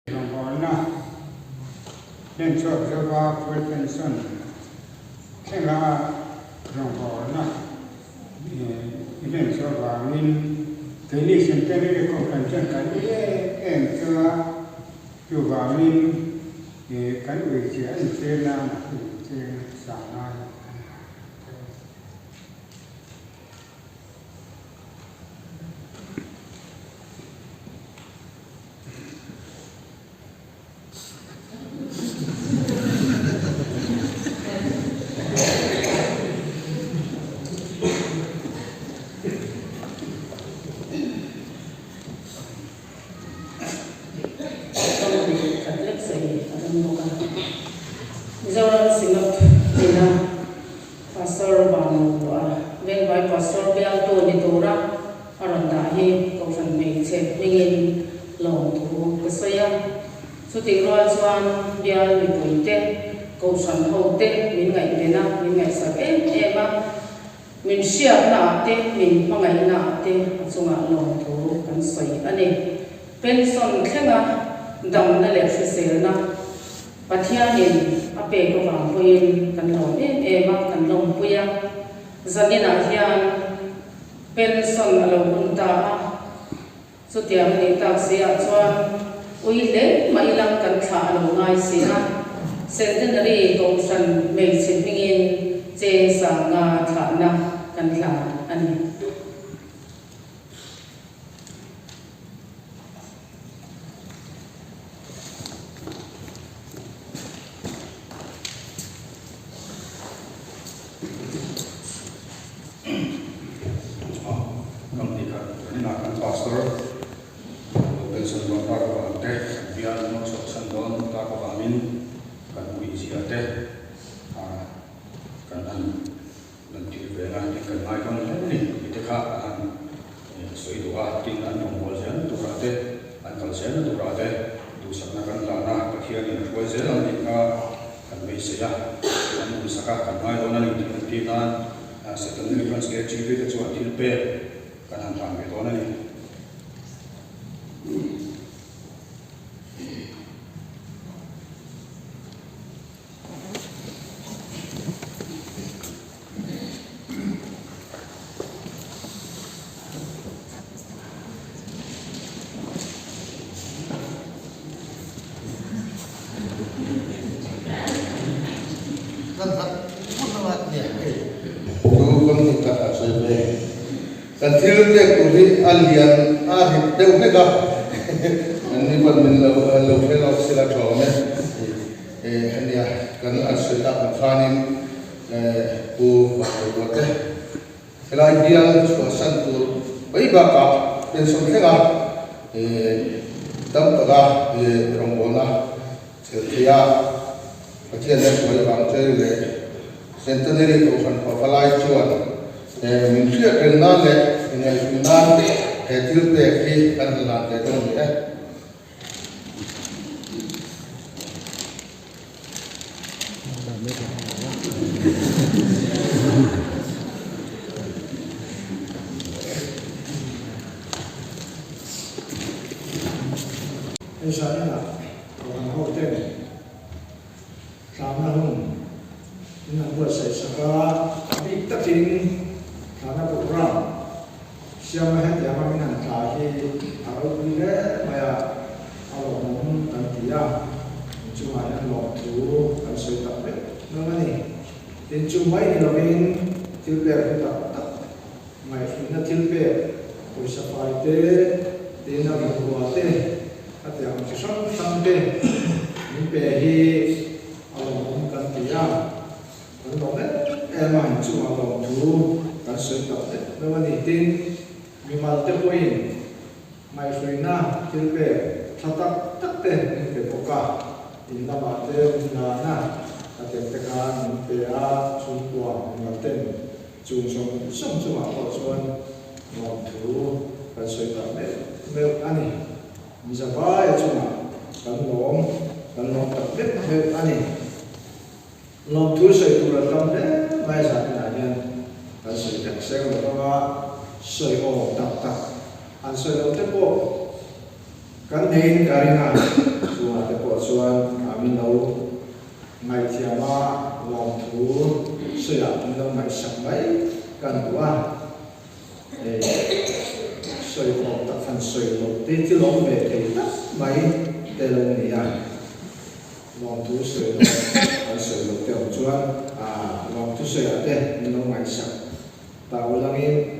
Rawngbawlna hlenchhuak zova full pension thlenga rawngbawlna i hlenchhuah vangin keini Centenary Kohhran chuan kan ui em em chu a, chuvangin kan ui chiah entir nan a hun cheng sang ngai a ni. Mizoram Synod ina Pastor Vanlawmpuah Vengvai Pastor bialtu ni tura a rawn dah hi Kohhran hmeichhe hmingin lawmthu ka sawi a. Chutih rual chuan bial mipuite, Kohhran hote min ngaihven a, min ngaihsak em em a, min hriatna ah te, min hmangaihna ah te a chungah lawmthu kan sawi a ni. Pension thlenga damna leh hriselna Pathianin a pek avang pawhin kan lawm em em a, kan lawmpui a. Zaninah hian pension a lo hun ta a, chutiang a nih tak si ah chuan ui hle mah ila kan thlah a lo ngai si a, Centenary Kohhran hmeichhe hmingin cheng sanga thlahna kan hlan a ni. Kan tih kha kan inah kan pastor lo pension dawn tak avang te, kan bial lo chhuahsan dawn tak avangin kan uihzia te kan han Kan thil ve nga hi kan ngai dawn hle ni tih te kha an han sawi duh a, tin an rawngbâwl zelna turah te, an kal zelna turah te duhsakna kan hlan a, Pathianin a hruai zel ang tih kha kan beisei a, an duhsak a, kan ngai dawn a ni tih an tih nan Secondary Branch KGB te chuan thil pek kan han hlan ve dawn a ni. Chu kan hmu tak a sawi ve. Kan thil pek tur hi a lian a rit deuh hlek a, an ni pawn min lo lo hre lawk sila tha awm e. Ania kan an sawi tak ang khanin Pu Mahmuda te helai bial chhuahsan tur mai bakah pension thlenga tam taka rawngbawlna chelh theih a Pathian a hruai avang che leh Centenary Kohhran Pafa lai chuan min hriat reng nan leh ingaihtuah nan he thil pek hi kan han lan ve dawn ni e. Hei zaninah Kohhran ho ten tlanna hun in an buatsaih sak a, a bik takin tlanna programme Siama hetianga min han tla hi a ropui hle mai a, a lawmawm kan ti a, in chungah hian lawmthu kan sawi tak vek hlawm a ni. Tin, chu mai ni lovin thil pek hlu tak tak, ngaihhluihna thil pek, pawisa fai te, tin a bungrua te, a tiang chi hrang hrang te min pe hi a lawmawm kan ti a. Kan lawm em em a, in chungah lawmthu kan sawi tak deuh deuh a ni. Tin, mimal te pawhin ngaihhruaina thil pek tha tak tak te min pe bawk a, in lamah te hunlana a tel te khan min pe a, chhungkua mimal ten chung zawng zawng chungah pawh chuan lawmthu kan sawi tak deuh deuh a ni. Mizabaia chungah kan lawm kan lawm tak deuh deuh a ni. Lawmthu sawi tur a tam hle mai zaninah hian kan sawi vek seng lo vang a, sawi awm tak tak an sawi lo te pawh kan neiin ka ring a, chu min lo ngaihthiam a, lawmthu sawiah min lo ngaihsak mai kan duh a. Hei sawi awm tak han sawi loh te thil awm ve thei tak mai te lo ni a, lawmthu sawi loh an sawi loh te awm chuan lawmthu sawiah te min lo ngaihsak ta ulangin.